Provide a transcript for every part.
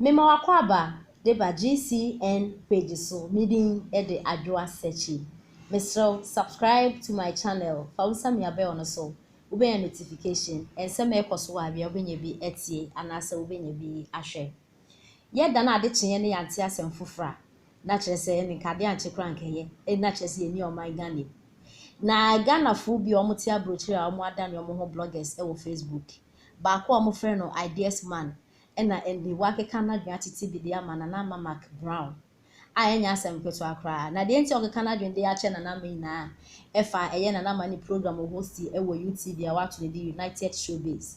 Mema w'akwaaba de ba GCN page so. Me din de Adwoa Sekyi. Mesrɛ wo, subscribe to my channel. Fa wo nsa mia bell no so. Wobɛnya notification. Nsɛm a ɛkɔ so wɔ awia wobɛnya bi atie anaasɛ wobɛnya bi ahwɛ. Yɛda no ade kyeeɛ ne yɛante asɛm foforɔ a, na kyerɛ sɛ ɛne nka adeɛ ankye koraa nkɛyɛ. Ɛna kyerɛ sɛ yɛnni ɔman Ghana mu. Na Ghanafoɔ bi a wɔte aburokyire a wɔadane wɔn ho bloggers wɔ Facebook. Baako a wɔfrɛ no Ideas Man ɛna ɛde wakeka n'adwene atete bi de ama Nana Ama McBrown a ɛnyɛ asɛm ketewa koraa. Na deɛ nti a ɔkeka n'adwene de akyerɛ Nana Ama nyinaa ɛfa ɛyɛ Nana Ama ne program ɔhosti ɛwɔ UTV a wato ne din United Showbiz.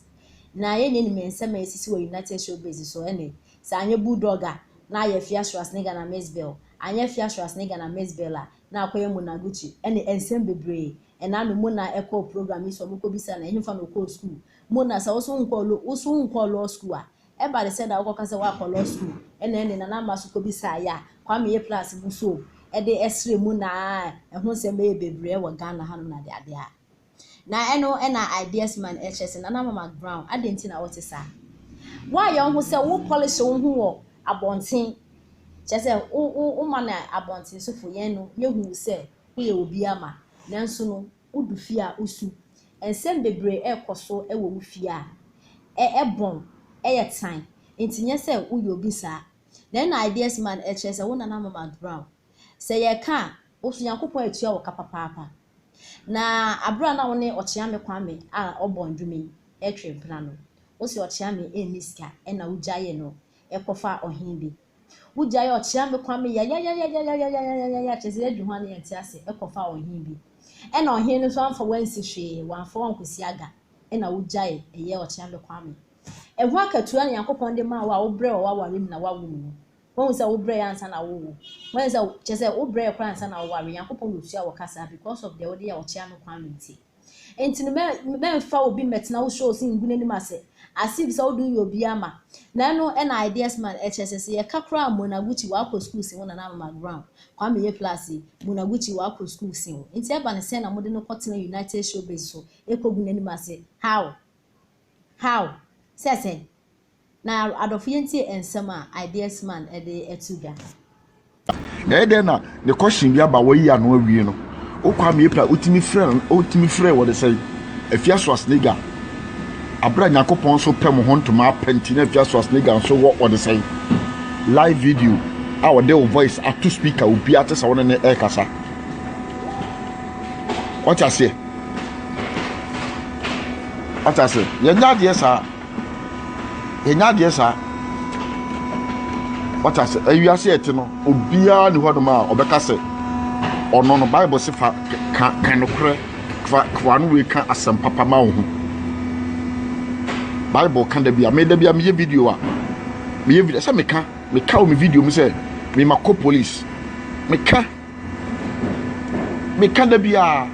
Na yɛn nyinaa nim nsɛm a esisi wɔ United Showbiz so ɛne sɛ anyɛ Bulldog a na ayɛ Afia Schwarzenegger na Mzbel, anyɛ Afia Schwarzenegger na Mzbel a na akɔyɛ Mona Gucci ɛne nsɛm bebree. Ɛna no Mona ɛkɔɔ program yi so ɔmo kɔbisa no ɛhefa na ɔkɔɔ school. Mona sɛ woso nkɔɔ woso nkɔɔ law school a ɛba de sɛ da wokɔka sɛ woakɔ law school ɛna ɛne Nana Ama so kɔbisa yɛ a Kwame A Plus mu so ɛde ɛsrɛ mu naa ɛho nsɛm bɛyɛ bebree wɔ Ghana hanom na de adeɛ a. Na ɛno ɛna Ideas Man ɛkyerɛ sɛ Nana Ama McBrown adɛn nti na wɔte saa. Woayɛ wo ho sɛ wo polish wo ho wɔ abɔnten kyerɛ sɛ wo wo woma no abɔnten sofo yɛn no yɛhu sɛ woyɛ obi ama nanso no wodu fie a wosu. Nsɛm bebree ɛrekɔ so wɔ wo fie a ɛbɔn ɛyɛ tan nti nyɛ sɛ woyɛ obi saa. Na ɛna Ideas Man ɛkyerɛ sɛ wo Nana Ama McBrown sɛ yɛka a wo so Nyankopɔn atua wo ka papaapa. Na abere a na wo ne Ɔkyeame Kwame a ɔbɔ ndwom yi ɛtwe mpena no, wo sɛ Ɔkyeame ɛnni sika ɛna wogyaeɛ no ɛkɔfa ɔhen bi. Wogyae Ɔkyeame Kwame yayayayayayayayaya kyerɛ sɛ yɛdwe ho a na yɛnte ase ɛkɔfa ɔhen bi. Ɛna ɔhen no nso amfa wansi hwee, wamfa wankɔsi aga ɛna wogyae ɛyɛ Ɔkyeame Kwame. Ɛho akatua na Nyankopɔn de maa wo a wobrɛ wɔ w'aware mu na woawo mu no. Woahu sɛ wobrɛ yɛ ansa na wowo. Woahu sɛ kyerɛ sɛ wobrɛ yɛ koraa ansa na woware. Nyankopɔn na otua wo ka saa because of deɛ wode yɛ Ɔkyeame Kwame nti. Nti no mɛmfa obi mmɛtena wo show so ngu n'anim ase as if sɛ wode woyɛ obi ama. Na ɛno ɛna Ideas Man ɛkyerɛ sɛ sɛ yɛka koraa Mona Gucci wakɔ school sen wo Nana Ama McBrown. Kwame A Plus yi, Mona Gucci wakɔ school sen wo. Nti ɛba ne sɛn na mode no kɔtena United Showbiz so ɛkɔgu n'anim ase. How? How? Sɛ sɛn? Na adɔfo yɛntie nsɛm a Ideas Man ɛde ɛto dwa. Ɛyɛ dɛn na ne question bi aba wɔyi ano awie no wo Kwame A Plus wotumi frɛ wotumi frɛ wɔde sɛ Afia Schwarzenegger abere a Nyankopɔn nso pɛ mo ho ntoma apɛ nti na Afia Schwarzenegger nso wɔ wɔde sɛ live video a wɔde wo voice ato speaker obi ate sɛ wɔne ne ɛrekasa wɔte aseɛ wɔte aseɛ yɛnyɛ adeɛ saa yɛnyɛ adeɛ saa wɔte aseɛ ewiase ɛte no obiara ni hɔnom a ɔbɛka sɛ ɔno no Bible se fa ka ka nokorɛ fa fa no wei ka asɛm papa ma wo ho Bible ka da bi a me da bi a meyɛ video a meyɛ video sɛ meka meka wɔ me video mu sɛ mema kɔ police meka meka da bi a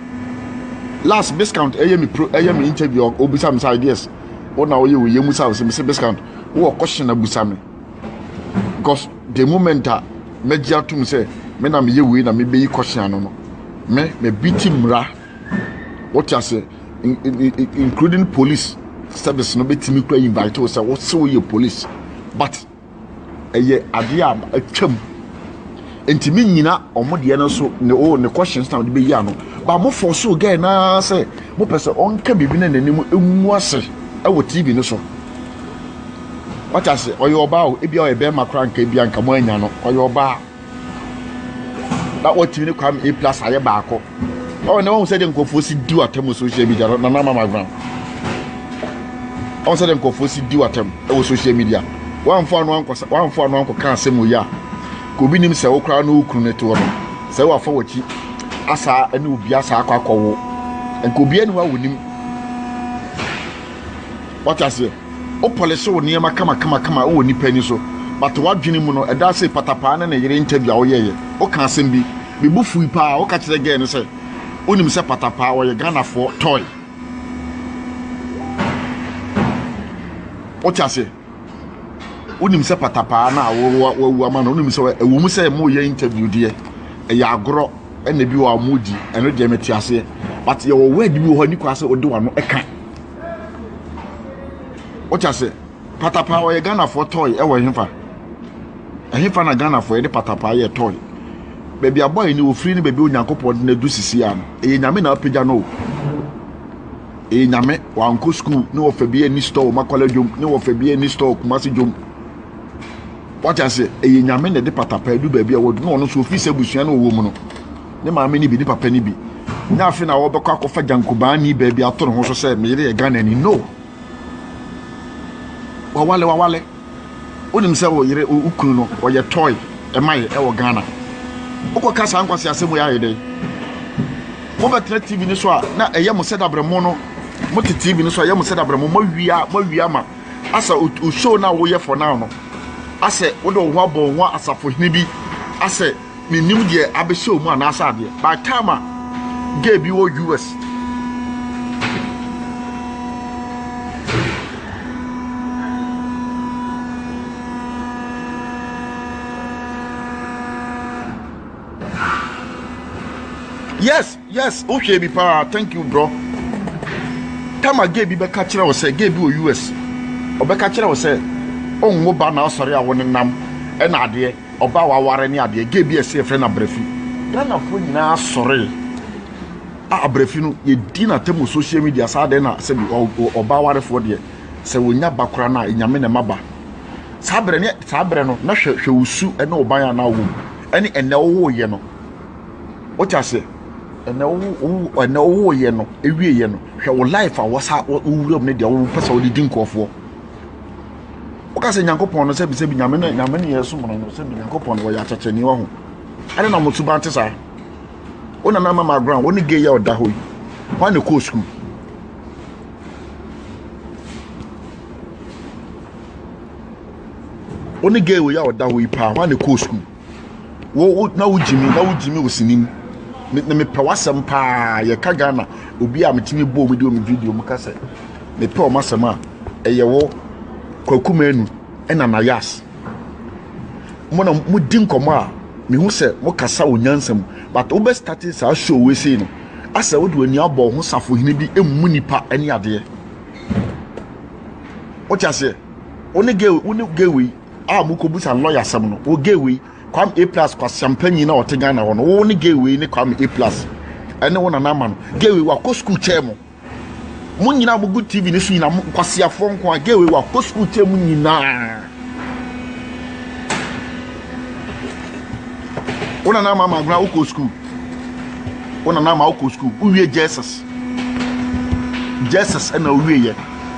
last discount ɛyɛ me pro ɛyɛ me interview obisa me sɛ ideas wo na woyɛ wo yɛ mu sa wo sɛ me sɛ discount wowɔ question abusa me because the moment a mɛgye atom sɛ me na meyɛ wei na mebɛyi question ano no me mebiti mmara wote ase including police service no bɛtumi kura invite wo sɛ wo sɛ woyɛ police but ɛyɛ adeɛ a atwam nti me nyina ɔmo deɛ no so ne o ne questions na ɔde bɛyi ano ba mo fɔ so girl naa sɛ mo pɛ sɛ ɔnka biribi na n'anim ngu ase ɛwɔ TV no so wate ase ɔyɛ ɔbaa o ebi a ɔyɛ bɛrima koraa nka ebi a nka mo anya no ɔyɛ ɔbaa na watumi ne Kwame A Plus ayɛ baako ɔwɔ na wɔn sɛ de nkurɔfoɔ si di w'atam wɔ social media no Nana Ama McBrown wɔn sɛ de nkurɔfoɔ si di w'atam wɔ social media wɔamfo ano ankɔ wɔamfo ano ankɔ ka asɛm wɔ yi a ka obi nim sɛ wokora no okunu ne toɔ no sɛ wafa w'akyi asa ne obi asa akɔ akɔwo nka obi ani hɔ a wɔnim wate aseɛ wo polish wo nneɛma kama kama kama wɔ nipa ani so but w'adwene mu no ɛda sɛ patapaa ne ne yere interview a woyɛyɛ woka asɛm bi me bo fui paa woka kyerɛ girl no sɛ wonim sɛ patapaa ɔyɛ Ghanafoɔ toy wote aseɛ wonim sɛ patapaa no a wawu ama no wonim sɛ ɛwɔ mu sɛ moyɛ interview deɛ ɛyɛ agorɔ ɛna bi wɔ a modi ɛno deɛ mete aseɛ but yɛwɔ word bi wɔ hɔ ani kwa sɛ wode w'ano ɛka wote aseɛ patapaa ɔyɛ Ghanafoɔ toy ɛwɔ hefa. Ɛhefa na Ghanafoɔ yɛde patapaa yɛ toy? Baabi a boy no ofiri ne baabi a Onyankopɔn de no adu sisi ano. Ɛyɛ Nyame na apagya no o. Ɛyɛ Nyame. Wankɔ school ne wɔfa bi ani store Makwala dwom ne wɔfa bi ani store Kumasi dwom. Wate ase? Ɛyɛ Nyame na ɛde patapaa adu baabi a wɔdu na ɔno nso ofiri sɛ abusua no ɔwɔ mu no. Ne maame ne bi ne papa ne bi. Nyɛ afe na wɔbɛkɔ akɔfa gyankobaani baabi ato ne ho so sɛ me yere yɛ Ghanani. No. Wawale wawale. Wonim sɛ wo yere wo kunu no ɔyɛ toy ɛma yɛ ɛwɔ Ghana. Wokɔka saa nkwasi asɛm yi ayɛ dɛn? Mobɛtena TV no so a na ɛyɛ mo sɛ dabrɛ mo no mote TV no so a ɛyɛ mo sɛ dabrɛ mo moawia moawia ma asɛ o show no a woyɛ for now no asɛ wode wo ho abɔ wo ho asafohene bi asɛ Mennim deɛ abɛhyɛ wo mu anaasɛ adeɛ. By time a gay bi wɔ US. Yes, yes, wohwɛ bi paa. Thank you, bro. Tama gay bi bɛka kyerɛ wo sɛ gay bi wɔ US. Ɔbɛka kyerɛ wo sɛ ɔnwo ba na asɔre a wo nenam ɛna adeɛ. Ɔbaa a waware ne adeɛ, gay bi a ɛsɛ yɛfrɛ no Abrafi. Ghanafoɔ nyinaa sɔree a Abrafi no yɛdi n'atam wɔ social media saa dɛn na sɛbi ɔbaa warefoɔ deɛ sɛ wɔnya ba koraa no a nyame na ɛma ba. Saa berɛ ne saa berɛ no na hwɛ hwɛ wo su ne wo ban a na wowɔ mu ɛne ɛnɛ wowoyɛ no. Wote aseɛ? Ɛnɛ wo ɛnɛ wowoyɛ no ewieɛ no hwɛ wo life a wɔsa wowura mu ne deɛ wopɛ sɛ wode di nkurɔfoɔ. Woka sɛ Nyankopɔn no sɛbi sɛbi Nyame no Nyame no yɛ som no no sɛbi Nyankopɔn no wɔyɛ akyɛkyɛni wɔ ho. Ɛne na mo suban te saa. Wo nana mama ground wo ne gay yɛ ɔda hɔ yi. Hwan na kɔɔ sukuu? Wo ne gay wɔ yɛ ɔda hɔ yi paa hwan na kɔɔ sukuu? Wo wo na wo gyimi na wo gyimi wɔ sinim. Me me mepɛ w'asɛm paa yɛka Ghana obi a metumi bɔ omi de omi video mu ka sɛ mepɛ wɔn asɛm a ɛyɛ wo Kwaku Manu ɛna Nayas mo na mo di nkɔmɔ a mehu sɛ mo kasa wɔ nyansa mu but wobɛ start saa show wei sei no asɛ wode w'ani abɔ ho safohene bi emu nipa ɛne adeɛ wote aseɛ wo ne gay wo ne gay wei a mokɔbusa lɔya asɛm no wo gay wei Kwame A plus kwasiampanyin na ɔte Ghana hɔ no wo ne gay wei ne Kwame A plus ɛne wo nana ama no gay wei wakɔ school kyɛɛ mo mo nyinaa mo gu TV ne so nyinaa mo kwasiafoɔ nko a gay wei wakɔ school kyɛɛ mo nyinaa wo nana ama ama agona wokɔ school wo nana ama wokɔ school wowie Jesus Jesus ɛna wowie yɛ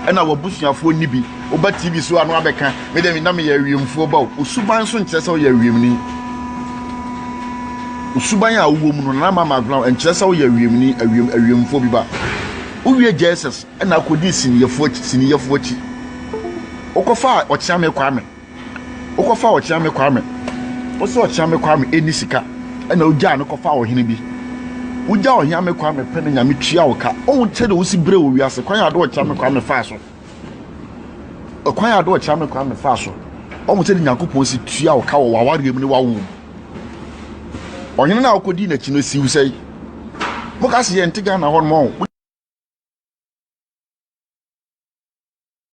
ɛna wabusuafoɔ ni bi woba TV so ano abɛka me dɛ na meyɛ awiemfoɔ ba o osuban nso nkyerɛ sɛ woyɛ awiemni osuban a wowɔ mu no nana mama agona nkyerɛ sɛ woyɛ awiemni awiem awiemfoɔ bi ba wowie Jesus ɛna akɔdi siniyɛfoɔ akyi siniyɛfoɔ akyi wokɔfa ɔkyeame kwame Wokɔfaa Ɔkyeame Kwame. Wo sɛ Ɔkyeame Kwame ɛnni sika ɛna wogyaa no kɔfaa ɔhene bi. Wogyaa Ɔheame Kwame pɛ na Nyame tua wo ka. Wohu sɛdeɛ wosi brɛ wɔ wiase kwan a ade Ɔkyeame Kwame faa so. Ɛkwan a ade Ɔkyeame Kwame faa so. Wohu sɛdeɛ Nyankopɔn si tua wo ka wɔ w'awareɛ mu ne w'awoɔ mu. Ɔhene no a wokɔdii n'akyi no siw sɛe. Moka se yɛnte Ghana hɔ nom ɔho.